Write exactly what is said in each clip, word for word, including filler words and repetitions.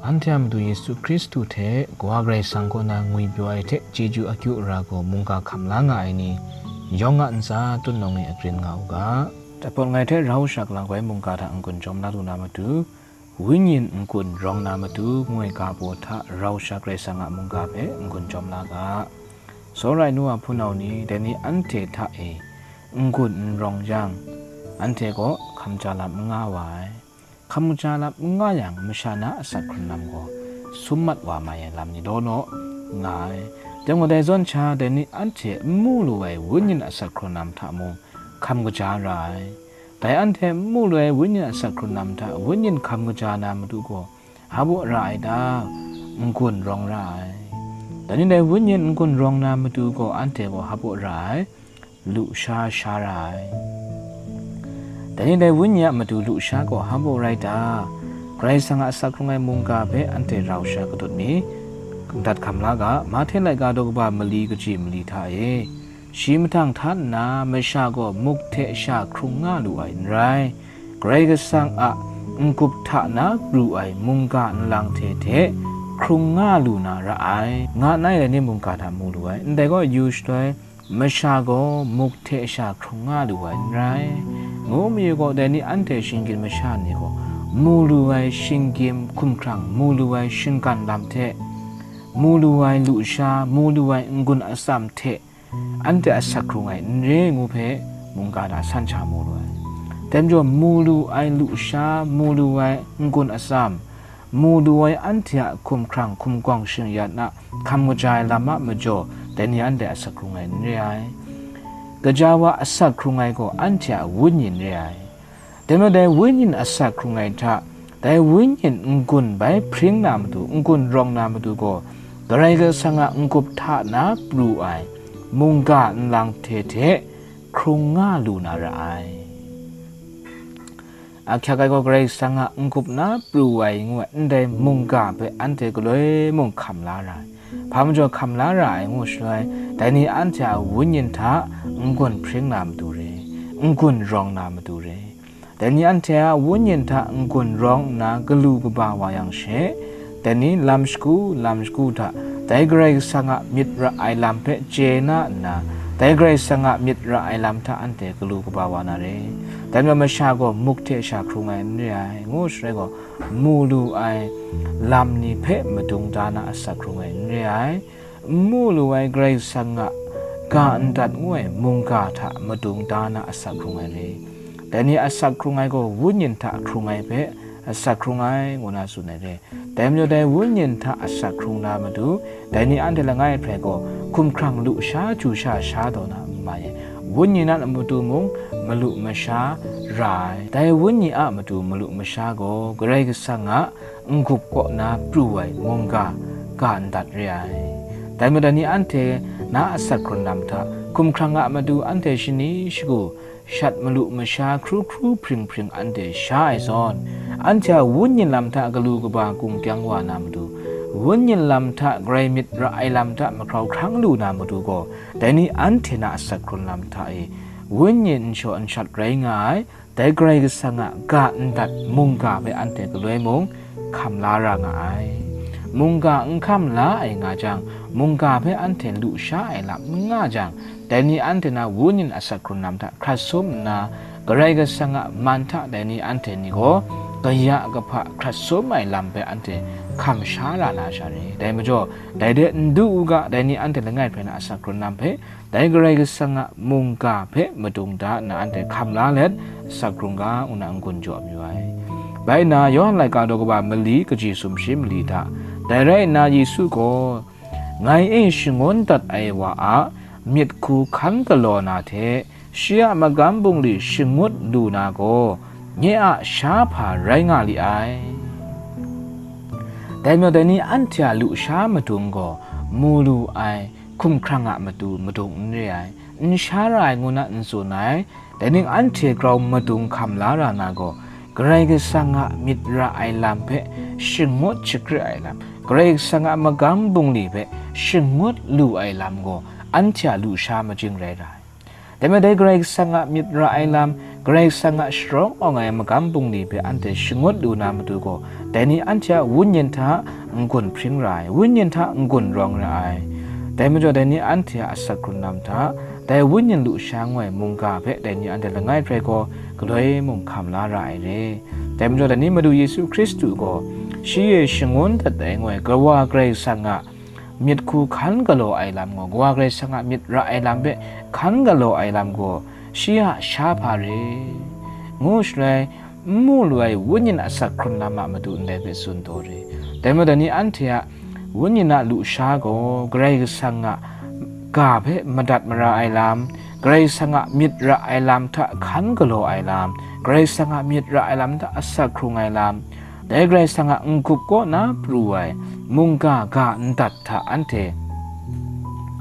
Anhte a Madu Yesu Hkristu hte Kawa Karai Kasang kaw na ngwipyaw ai hte chyeju akyu ara gaw mungga hkam la nga ai ni yawng a ntsa tut nawng e akrin nga u ga. Dapawt ngai hte rau shak lang ai mungga hta n-gun jawm la lu na matu, Wenyin n-gun rawng na matu, ngu ai ga baw hta rau shak Karai Kasang a mungga hpe n-gun jawm la ga. Tsawra ai nu wa hpunau ni, dai ni anhte hta e n-gun n rawng yang, anhte gaw hkam ja lam n nga wa ai. Hkam kaja lam n nga yang, masha na asak hkrung lam gaw sum mat wa mai ai lam ni law law nga ai. Dai gaw, dai zawn sha, dai ni anhte n mu lu ai wenyin asak hkrung lam hta mung hkam kaja ra ai. Dai anhte n mu lu ai wenyin asak hkrung lam hta wenyin hkam kaja na matu gaw, hpa baw ra ai ta? N-gun rawng ra ai. Dai ni dai wenyin n-gun rawng na matu gaw, anhte gaw hpa baw ra ai? Lusha sha ra ai. Dai ni dai wenyi a matu lusha gaw hpa baw rai ta? Karai Kasang a asak hkrung ai mungga hpe anhte rau sha katut mi? Ndat hkam la ga, Mahte laika daw kaba mali kaji mali hta e. Shi mahtang htan nna, masha gaw muk hte sha hkrung nga lu ai n rai, Karai Kasang a n-gup hta na pru ai mungga nlang hte hte hkrung nga lu na ra ai, nga nna dai ni mungga hta mu lu ai. Ndai gaw, yu shaloi, masha gaw muk hte sha hkrung nga lu ai n rai, ngu mayu gaw, dai ni anhte shinggyim masha ni gaw, mu lu ai shinggyim hkumhkrang, mu lu ai shinggan lam hte, mu lu ai lusha, mu lu ai n-gun atsam hte, anhte asak hkrung ai n re, ngu hpe mungga hta san sha mu lu ai. Dai majaw, mu lu ai lusha, mu lu ai n-gun atsam, mu lu ai anhte a hkumhkrang hkumgawng shing-yat na hkam kaja ai lam a majaw, dai ni anhte asak hkrung ai n re ai. Gaja wa asak hkrung ai gaw anhte a wenyi n re ai. Dai majaw, dai wenyi asak hkrung ai hta, dai wenyi n-gun bai hpring na matu, n-gun rawng na matu gaw, Karai Kasang a n-gup hta na pru ai mungga nlang hte hte hkrung nga lu na ra ai. Ahkyak ai gaw, Karai Kasang a n-gup na pru ai ngu ai ndai mungga hpe anhte galoi mung hkam la ra ai. Hpa majaw hkam la ra ai ngu shaloi, dai ni anhte a wenyi hta n-gun hpring na matu re, n-gun rawng na matu re. Dai ni anhte a wenyi hta n-gun rawng nna galu kaba wa yang she, dai ni lam shagu, lam shagu hta, dai Karai Kasang a myit ra ai lam hpe chye na nna, dai Karai Kasang a myit ra ai lam hta anhte galu kaba wa na re. Dai majaw, masha gaw muk hte sha hkrung ai n re ai, ngu shaloi gaw, mu lu ai lam ni hpe madung da na asak hkrung ai n re ai. N mu lu ai Karai Kasang a ga ndat ngu ai mungga hta madung da na asak hkrung ai re. Dai ni asak hkrung ai gaw, wenyi hta hkrung ai hpe asak hkrung ai, ngu na tsun ai re. Dai majaw, dai wenyi hta asak hkrung na matu, dai ni anhte langai hpe gaw hkumhkrang lusha, ju sha sha taw na n mai ai. Wenyi na matu mung malu masha ra ai. Dai wenyi a matu malu masha gaw, Karai Kasang a n-gup kaw na pru ai mungga ga ndat re ai. Dai majaw, dai ni anhte na asak hkrung lam hta, hkumhkrang a matu anhte shani shagu, shat malu masha hkru hkru hpring hpring anhte sha ai zawn, anhte a wenyi lam hta galu kaba gung kyang wa na matu, wenyi lam hta Karai myit ra ai lam hta mahkrau hkrang lu na matu gaw, dai ni anhte na asak hkrung lam hta e wenyi n shaw n shat rai nga ai. Dai Karai Kasang a ga ndat mungga hpe anhte galoi mung hkam la ra nga ai. Mungga n hkam la ai nga jang, mungga hpe anhte lusha ai lam n nga jang, dai ni anhte na wenyi asak hkrung lam hta hkrat sum nna, Karai Kasang a man hta dai ni anhte ni gaw kaya kahpa hkrat sum ai lam hpe anhte hkam sha ra na sha re. Dai majaw, dai de n du u ga, dai ni anhte langai hpe na asak hkrung lam hpe, dai Karai Kasang a mungga hpe madung da nna anhte hkam la let, asak hkrung ga ngu na n-gun jaw mayu ai. Bai nna, Yawhan laika daw kaba mali kaji sumshi mali hta, dai rai nna Yesu gaw, "Ngai e shangun dat ai wa a myit hku hkan galaw na hte, shi a magam bungli shangut lu na gaw, nye a sha hpa rai nga li ai." Dai majaw, dai ni anhte a lusha madung gaw, mu lu ai hkumhkrang a matu madung n re ai, n sha ra ai ngu na n tsun ai. Dai ning anhte grau madung hkam la ra na gaw, Karai Kasang a myit ra ai lam hpe shangut shakra ai lam, Karai Kasang a magam bungli hpe shangut lu ai lam gaw, anhte a lusha majing rai ra ai. Dai majaw, dai Karai Kasang a myit ra ai lam, Karai Kasang a sharawng awng ai magam bungli hpe anhte shangut lu na matu gaw, dai ni anhte a wunyin hta n-gun hpring ra ai, wunyin hta n-gun rawng ra ai. Dai majaw, dai ni anhte a asak hkrun lam hta, dai wunyin lusha ngoi mungga hpe dai ni anhte langai hprai gaw galoi mung hkam la ra ai re. Dai majaw, dai ni Madu Yesu Hkristu gaw, shi e shangun dat ai ngoi, Kawa Karai Kasang a myit hku hkan galaw ai lam gaw, Kawa Karai Kasang a myit ra ai lam hpe hkan galaw ai lam gaw, shi a sha hpa re, ngu shaloi, n mu lu ai wunyin asak hkrun lam a matu ndai hpe tsun taw re. Dai majaw, dai ni anhte a wunyin a lusha gaw, Karai Kasang a ga hpe madat mara ai lam, Karai Kasang a myit ra ai lam hta hkan galaw ai lam, Karai Kasang a myit ra ai lam hta asak hkrung ai lam, dai Karai Kasang a n-gup kaw na pru ai mungga ga ndat hta anhte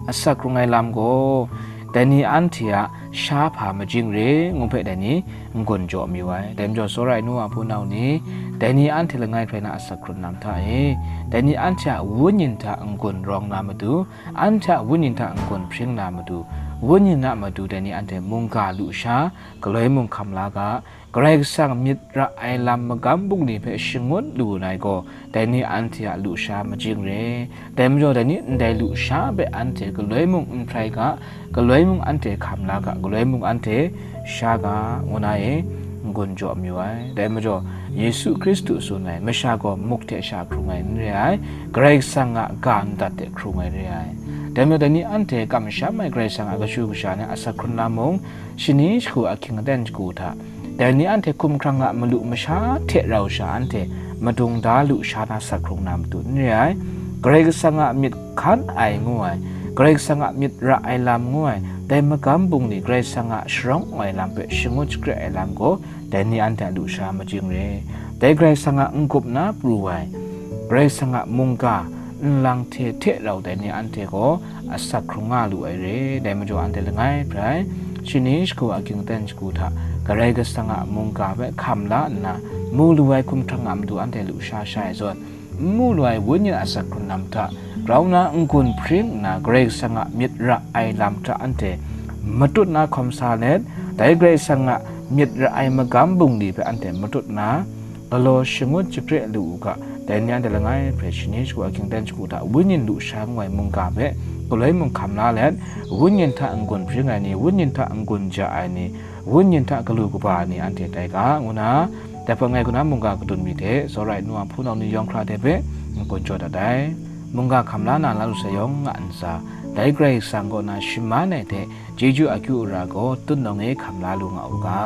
asak hkrung ai lam gaw, dai ni anhte a sha hpa majing re, ngu hpe dai ni n-gun jaw mayu ai. Dai majaw, tsawra ai nu wa hpunau ni, dai ni anhte langai hkrai na asak hkrun lam hta e, dai ni anhte a wunyin hta n-gun rawng na matu, anhte a wunyin hta n-gun hpring na matu, wunyin a matu dai ni anhte mungga lusha galoi mung hkam la ga, Karai Kasang myit ra ai lam magam bungli hpe shangut lu ai gaw, dai ni anhte a lusha majing re. Dai majaw, dai ni ndai lusha hpe anhte galoi mung n hprai ga, galoi mung anhte hkam la ga, galoi mung anhte sha ga, ngu na e n-gun jaw mayu ai. Dai majaw, Yesu Hkristu tsun ai, masha gaw muk hte sha hkrung ai n re ai, Karai Kasang a ga ndat hte hkrung ai re ai. Dai majaw, dai ni anhte kamsham ai Karai Kasang a kashu kasha ni a asak hkrun lam mung, shani shagu ahkying aten shagu hta, dai ni anhte hkumhkrang a malu masha hte rau sha anhte madung da lusha na asak hkrung na matu n re ai. Karai Kasang a myit hkan ai ngu ai, Karai Kasang a myit ra ai lam ngu ai, dai magam bungli Karai Kasang a sharawng ai lam hpe shangut shakre ai lam gaw, dai ni anhte a lusha majing re. Dai Karai Kasang a n-gup na pru ai, Karai Kasang a mungga nlang hte hte rau dai ni anhte gaw asak hkrung nga lu ai re. Dai majaw, anhte langai hprai shani shagu ahkying aten shagu hta Karai Kasang a mungga hpe hkam la nna, mu lu ai hkumhkrang a matu anhte lusha sha ai zawn, n mu lu ai wunyin asak hkrun lam hta grau na n-gun hpring nna, Karai Kasang a myit ra ai lam hta anhte matut na hkawm sa let, dai Karai Kasang a myit ra ai magam bungli hpe anhte matut na galaw shangut shakre lu u ga, dai ni anhte langai hprai shani shagu ahkying aten shagu hta wunyin lusha ngu ai mungga hpe galoi mung hkam la let, wunyin hta n-gun hpring ai ni, wunyin hta n-gun ja ai ni, wunyin hta galu kaba ai ni anhte tai ga, ngu na, dai hpang e kaw na mungga kadun mi hte, tsawra ai nu wa hpunau ni yawng hkra hte hpe n-gun jaw dat ai. Mungga hkam la na la lu sai yawng nga ntsa, dai Karai Kasang kaw na shaman ai hte chyeju akyu ara gaw tutnawng e hkam la lu nga u ga.